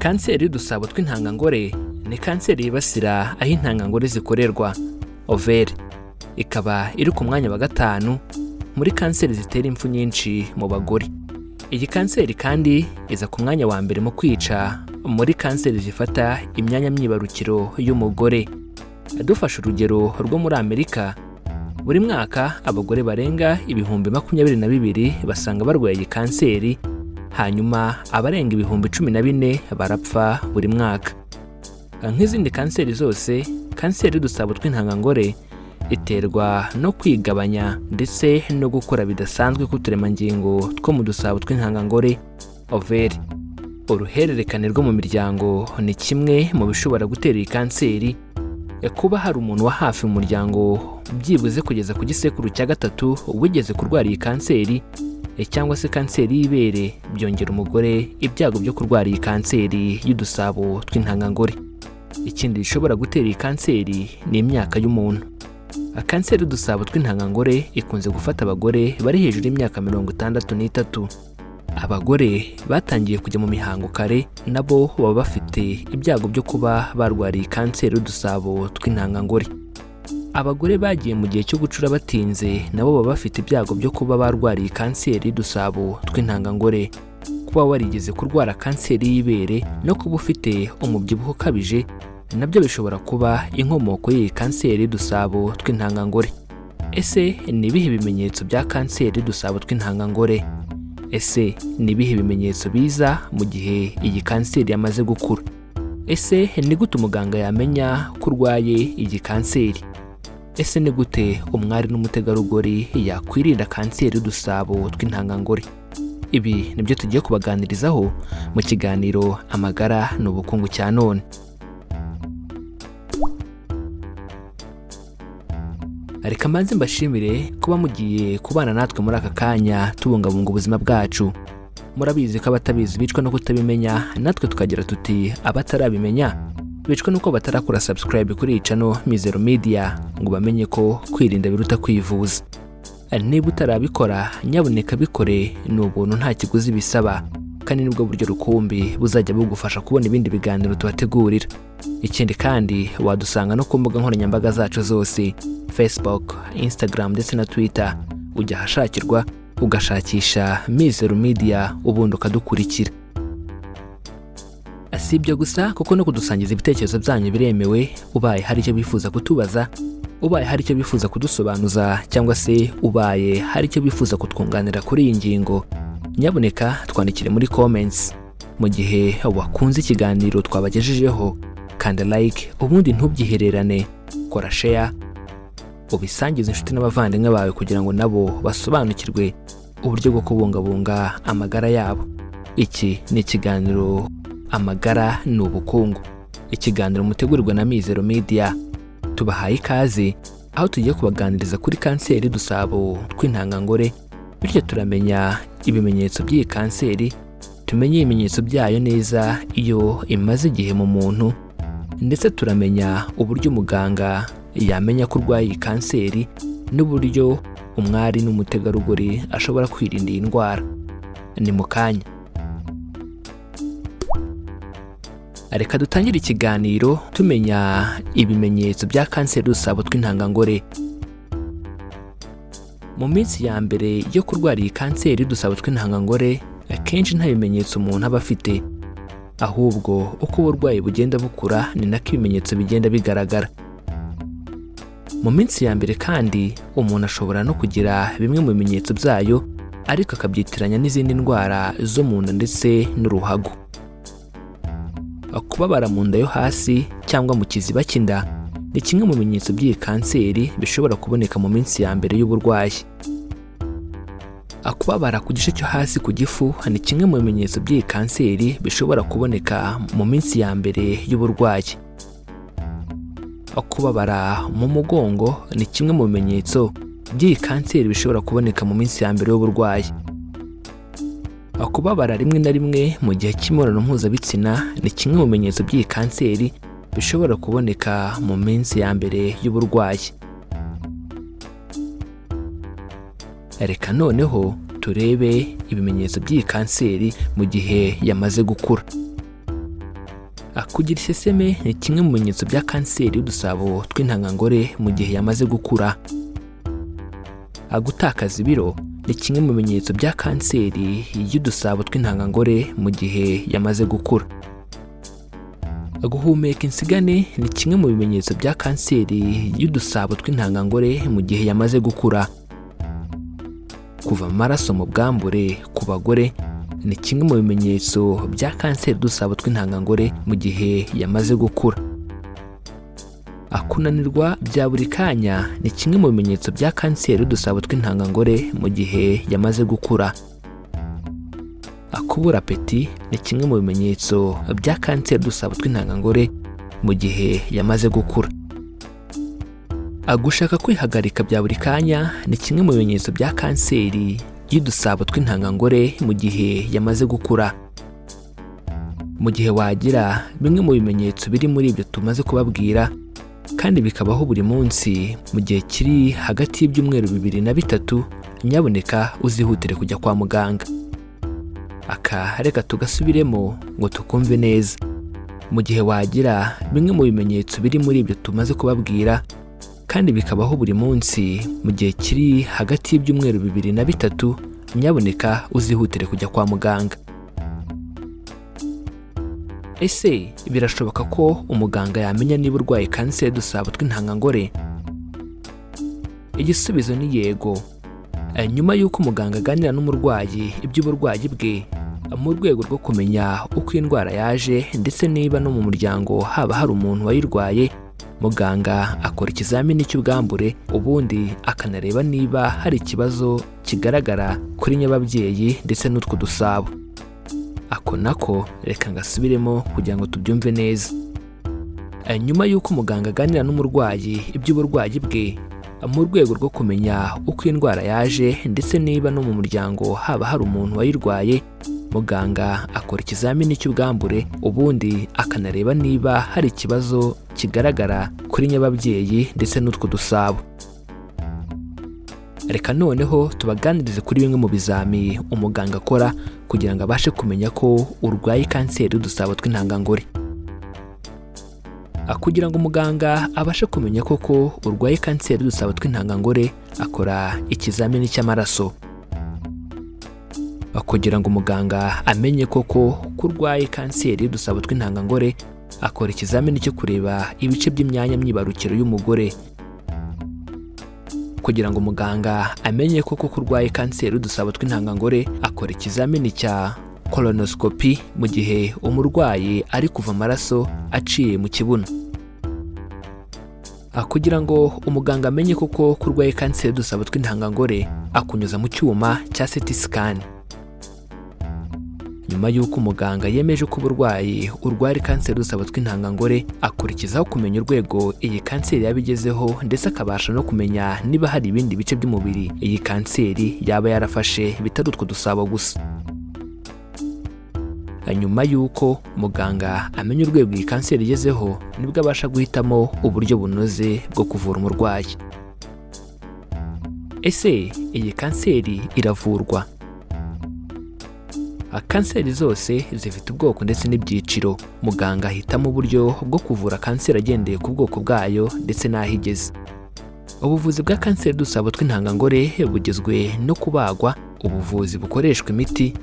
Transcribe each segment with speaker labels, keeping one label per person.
Speaker 1: Kanseri y'udusabo tw'intangangore ni kanseri yibasira aho intangangore zikorerwa, ovaire. Ikaba iri ku mwanya wa 5 muri kanseri zitera impfu nyinshi mu bagore. Iyi kanseri kandi iza ku mwanya wa 1 mu kwica muri kanseri zifata imyanya myibarukiro y'umugore. Dufashe urugero rwo muri Amerika, buri mwaka abagore barenga 22,000 basanga barwaye iyi kanseri, hanyuma abarenga 14,000 barapfa buri mwaka. Nk'izindi kanseri zose, kanseri y'udusabo tw'intangangore iterwa no kwigabanya ndetse no gukura bidasanzwe k'uturemangingo two mu dusabo tw'intangangore, ovaire. Uruhererekane rwo mu miryango ni kimwe mu bishobora gutera iyi kanseri. Kuba hari umuntu wa hafi mu muryango byibuze kugeza ku gisekuru cya 3 wigeze kurwara iyi kanseri cyangwa se kanseri y'ibere, byongera umugore ibyago byo kurwara iyi kanseri y'udusabo tw'intangangore. Ikindi gishobora gutera iyi kanseri ni imyaka y'umuntu. Kanseri y'udusabo tw'intangangore ikunze gufata abagore bari hejuru y'imyaka 63. Abagore batangiye kujya mu mihango kare nabo baba bafite ibyago byo kuba barwariye kanseri y'udusabo tw'intangangore. Abagore bagiye mu gihe cyo gucura batinze nabo baba bafite ibyago byo kuba barwariye kanseri y'udusabo tw'intangangore. Kuba warigeze kurwara kanseri y'ibere no kuba ufite umubyibuho ukabije nabyo bishobora kuba inkomoko y'iyi kanseri y'udusabo tw'intangangore. Ese ni ibihe bimenyetso bya kanseri y'udusabo tw'intangangore? Ese ni ibihe bimenyetso biza mu gihe iyi kanseri yamaze gukura? Ese ni gute umuganga yamenya ko urwaye iyi kanseri? Ese ni gute umwari n'umutegarugori yakwirinda kanseri y'udusabo tw'intangangore? Ibi nibyo tugiye kubaganirizaho mu kiganiro Amagara ni ubukungu cya none. Reka mbanze mbashimire kuba mugiye kubana natwe muri aka kanya tubungabunga ubuzima bwacu. Murabizi ko abatabizi bicwa no kutabimenya, natwe tukagira tuti abatarabimenya bicwa nuko batarakora subscribe kuri iyi channel Mizero Media ngo bamenye ko kwirinda biruta kwivuza. Niba utarabikora nyabuneka bikore, ni ubuntu nta kiguzi bisaba, kandi nibwo buryo rukumbi buzajya bugufasha kubona ibindi biganiro tubategurira. Ikindi kandi wadusanga no ku mbuga nkoranyambaga zacu zose, Facebook, Instagram ndetse na Twitter. Ujya ahashakirwa ugashakisha Mizero Media ubundi ukadukurikira. Si ibyo gusa kuko no kudusangiza ibitekerezo byanyu biremewe. Ubaye hari icyo bifuza kutubaza, ubaye hari icyo bifuza kudusobanuza, cyangwa se ubaye hari icyo bifuza kutwunganira kuri iyi ngingo, nyabuneka twandikire muri comments. Mu gihe wakunze ikiganiro twabagejejeho, kanda like ubundi ntubyihererane, kora share, ubisangize inshuti n'abavandimwe bawe kugira ngo nabo basobanukirwe uburyo bwo kubungabunga amagara yabo. Iki ni ikiganiro Amagara ni ubukungu, ikiganiro mutegurirwa na Mizero Media. Tubahaye ikaze aho tugiye kubaganiriza kuri kanseri y'udusabo tw'intangangore, bityo turamenya ibimenyetso by'iyi kanseri, tumenye ibimenyetso byayo neza iyo imaze igihe mu muntu, ndetse turamenya uburyo umuganga yamenya ko urwaye iyi kanseri n'uburyo umwari n'umutegarugori ashobora kwirinda iyi ndwara. Ni mu kanya. Reka dutangire ikiganiro tumenya ibimenyetso bya kanseri y'udusabo tw'intangangore. Mu minsi ya mbere yo kurwara iyi kanseri y'udusabo tw'intangangore, akenshi nta bimenyetso umuntu aba afite, ahubwo uko uburwayi bugenda bukura ni nako ibimenyetso bigenda bigaragara. Mu minsi ya mbere kandi umuntu ashobora no kugira bimwe mu bimenyetso byayo, ariko akabyitiranya n'izindi ndwara zo mu nda ndetse n'uruhago. Kubabara mu nda yo hasi cyangwa mu kiziba cy'inda ni kimwe mu bimenyetso by'iyi kanseri bishobora kuboneka mu minsi ya mbere y'uburwayi. Kubabara ku gice cyo hasi ku gifu ni kimwe mu bimenyetso by'iyi kanseri bishobora kuboneka mu minsi ya mbere y'uburwayi. Kubabara mu mugongo ni kimwe mu bimenyetso by'iyi kanseri bishobora kuboneka mu minsi ya mbere y'uburwayi. Kubabara rimwe na rimwe mu gihe cy'imibonano mpuzabitsina ni kimwe mu bimenyetso by'iyi kanseri bishobora kuboneka mu minsi ya mbere y'uburwayi. Reka noneho turebe ibimenyetso by'iyi kanseri mu gihe yamaze gukura. Kugira iseseme ni kimwe mu bimenyetso bya kanseri y'udusabo tw'intangangore mu gihe yamaze gukura. Gutakaza ibiro ni kimwe mu bimenyetso bya kanseri y'udusabo tw'intangangore mu gihe yamaze gukura. Guhumeka insigane ni kimwe mu bimenyetso bya kanseri y'udusabo tw'intangangore mu gihe yamaze gukura. Kuva amaraso mu bwambure ku bagore ni kimwe mu bimenyetso bya kanseri y'udusabo tw'intangangore mu gihe yamaze gukura. Kunanirwa bya buri kanya ni kimwe mu bimenyetso bya kanseri y'udusabo tw'intangangore mu gihe yamaze gukura. Kubura apeti ni kimwe mu bimenyetso bya kanseri y'udusabo tw'intangangore mu gihe yamaze gukura. Gushaka kwihagarika bya buri kanya ni kimwe mu bimenyetso bya kanseri y'udusabo tw'intangangore mu gihe yamaze gukura. Mu gihe wagira bimwe mu bimenyetso biri muri ibyo tumaze kubabwira kandi bikabaho buri munsi mu gihe kiri hagati y'ibyumweru 2 na 3, nyabuneka uzihutire kujya kwa muganga. Aka reka tugasubiremo ngo tukumve neza. Mu gihe wagira bimwe mu bimenyetso biri muri ibyo tumaze kubabwira kandi bikabaho buri munsi mu gihe kiri hagati y'ibyumweru 2 na 3, nyabuneka uzihutire kujya kwa muganga. Ese birashoboka ko umuganga yamenya niba urwaye kanseri y'udusabo tw'intangangore? Igisubizo ni yego. Nyuma y'uko umuganga aganira n'umurwayi iby'uburwayi bwe mu rwego rwo kumenya uko indwara yaje ndetse niba no mu muryango haba hari umuntu wayirwaye, muganga akora ikizamini cy'ubwambure ubundi akanareba niba hari ikibazo kigaragara kuri nyababyeyi ndetse n'utwo dusabo. Ako nako reka ngasubiremo kugira ngo tubyumve neza. Nyuma y'uko umuganga aganira n'umurwayi iby'uburwayi bwe mu rwego rwo kumenya uko indwara yaje ndetse niba no mu muryango haba hari umuntu wayirwaye, muganga akora ikizamini cy'ubwambure ubundi akanareba niba hari ikibazo kigaragara kuri nyababyeyi ndetse n'utwo dusabo. Reka noneho tubaganirize kuri bimwe mu bizami umuganga akora kugira ngo abashe kumenya ko urwaye kanseri y'udusabo tw'intangangore. Kugira ngo umuganga abashe kumenya koko urwaye kanseri y'udusabo tw'intangangore, akora ikizamini cy'amaraso. Kugira ngo umuganga amenye koko ko urwaye kanseri y'udusabo tw'intangangore, akora ikizamini cyo kureba ibice by'imyanya myibarukiro y'umugore. Kugira ngo umuganga amenye koko ko urwaye kanseri y'udusabo tw'intangangore, akora ikizamini cya colonoscopy mu gihe umurwayi ari kuva amaraso aciye mu kibuno. Kugira ngo umuganga amenye koko ko urwaye kanseri y'udusabo tw'intangangore, akunyuza mu cyuma cya CT scan. Nyuma y'uko umuganga yemeje ko uburwayi urwaye kanseri y'udusabo tw'intangangore, akurikizaho kumenya urwego iyi kanseri yaba igezeho ndetse akabasha no kumenya niba hari ibindi bice by'umubiri iyi kanseri yaba yarafashe bitari utwo dusabo gusa. Nyuma y'uko muganga amenya urwego iyi kanseri igezeho, nibwo abasha guhitamo uburyo bunoze bwo kuvura umurwayi. Ese iyi kanseri iravurwa? Kanseri zose zifite ubwoko ndetse n'ibyiciro. Muganga ahitamo uburyo bwo kuvura kanseri agendeye ku bwoko bwayo ndetse n'aho igeze. Ubuvuzi bwa kanseri y'udusabo tw'intangangore bugizwe no kubagwa, ubuvuzi bukoreshwa imiti,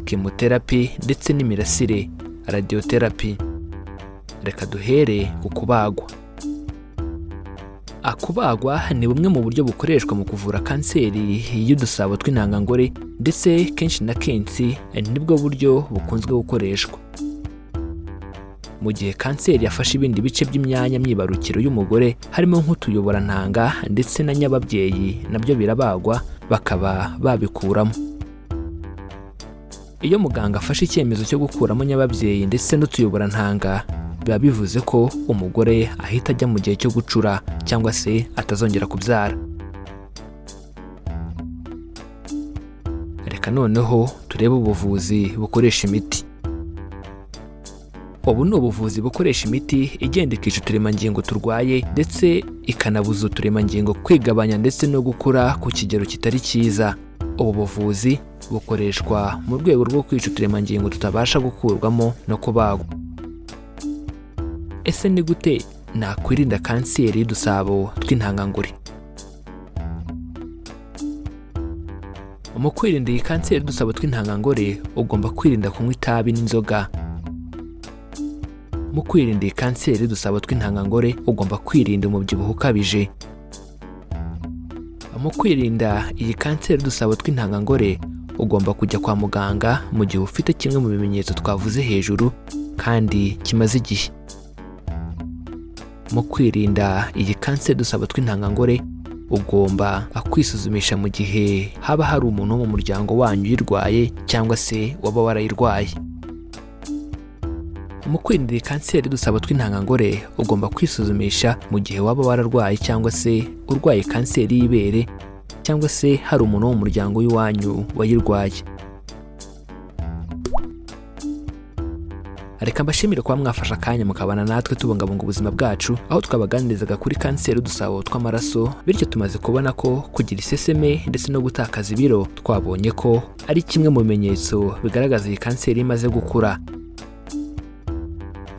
Speaker 1: chemotherapy ndetse n'imirasire, radiotherapy. Reka duhere ku kubagwa. Kubagwa ni bumwe mu buryo bukoreshwa mu kuvura kanseri y'udusabo tw'intangangore ndetse kenshi na kenshi nibwo buryo bukunzwe gukoreshwa. Mu gihe kanseri yafashe ibindi bice by'imyanya myibarukiro y'umugore harimo nk'utuyoborantanga ndetse na nyababyeyi, nabyo birabagwa bakaba babikuramo. Iyo muganga afashe icyemezo cyo gukuramo nyababyeyi ndetse n'utuyoborantanga, biba bivuze ko umugore ahita ajya mu gihe cyo gucura cyangwa se atazongera kubyara. Reka noneho turebe ubuvuzi bukoresha imiti. Ubu ni ubuvuzi bukoresha imiti igenda ikica uturemangingo turwaye ndetse ikanabuza uturemangingo kwigabanya ndetse no gukura ku kigero kitari cyiza. Ubu buvuzi bukoreshwa mu rwego rwo kwica uturemangingo tutabasha gukurwamo no kubagwa. Ese ni gute nakwirinda kanseri y'udusabo tw'intangangore? Mu kwirinda iyi kanseri y'udusabo tw'intangangore, ugomba kwirinda kunywa itabi n'inzoga. Mu kwirinda iyi kanseri y'udusabo tw'intangangore, ugomba kwirinda umubyibuho ukabije. Mu kwirinda iyi kanseri y'udusabo tw'intangangore, ugomba kujya kwa muganga mu gihe ufite kimwe mu bimenyetso twavuze hejuru kandi kimaze igihe. Mu kwirinda iyi kanseri y'udusabo tw'intangangore, ugomba kwisuzumisha mu gihe haba hari umuntu wo mu muryango wanyu uyirwaye cyangwa se waba warayirwaye. Mu kwirinda iyi kanseri y'udusabo tw'intangangore, ugomba kwisuzumisha mu gihe waba wararwaye cyangwa se urwaye kanseri y'ibere cyangwa se hari umuntu wo mu muryango w'iwanyu wayirwaye. Reka mbashimire kuba mwafashe akanya mukabana natwe tubungabunga ubuzima bwacu, aho twabaganirizaga kuri kanseri y'udusabo tw'amaraso. Bityo tumaze kubona ko kugira iseseme ndetse no gutakaza ibiro twabonye ko ari kimwe mu bimenyetso bigaragaza iyi kanseri imaze gukura.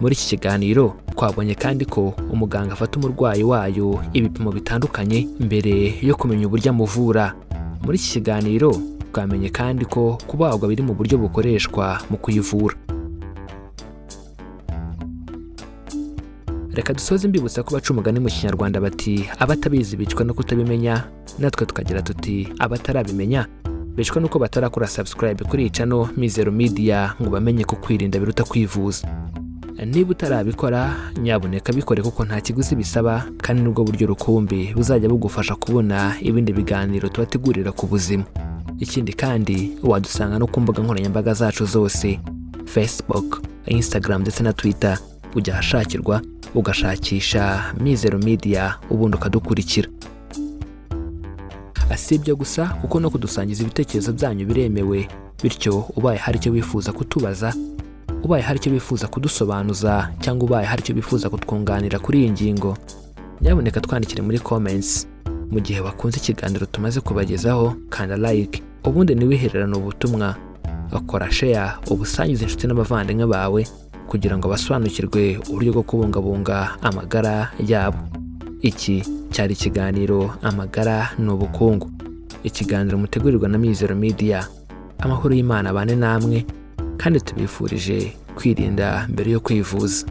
Speaker 1: Muri iki kiganiro twabonye kandi ko umuganga afata umurwayi wayo ibipimo bitandukanye mbere yo kumenya uburyo amuvura. Muri iki kiganiro twamenye kandi ko kubagwa biri mu buryo bukoreshwa mu kuyivura. Reka dusoze mbibutsa ko baca umugani mu Kinyarwanda bati abatabizi bicwa no kutabimenya, natwe tukagira tuti abatarabimenya bicwa nuko batarakora subscribe kuri iyi channel Mizero Media ngo bamenye ko kwirinda biruta kwivuza. Niba utarabikora nyabuneka bikore kuko nta kiguzi bisaba, kandi nubwo buryo rukumbi buzajya bugufasha kubona ibindi biganiro tubategurira ku buzima. Ikindi kandi wadusanga no ku mbuga nkoranyambaga zacu zose, Facebook, Instagram ndetse na Twitter. Ujya ahashakirwa ugashakisha Mizero Media ubundi ukadukurikira. Si ibyo gusa kuko no kudusangiza ibitekerezo byanyu biremewe, bityo ubaye hari icyo wifuza kutubaza, ubaye hari icyo wifuza kudusobanuza cyangwa ubaye hari icyo wifuza kutwunganira kuri iyi ngingo, nyabuneka twandikire muri comments. Mu gihe wakunze ikiganiro tumaze kubagezaho, kanda like, ubundi ntiwihererane ubutumwa, akora share, ubusangize inshuti n'abavandimwe bawe kugira ngo basobanukirwe uburyo bwo kubungabunga amagara yabo. Iki cyari ikiganiro Amagara ni Ubukungu, ikiganiro mutegurirwa na Mizero Media. Amahoro y'Imana abane namwe, kandi tubifurije kwirinda mbere yo kwivuza.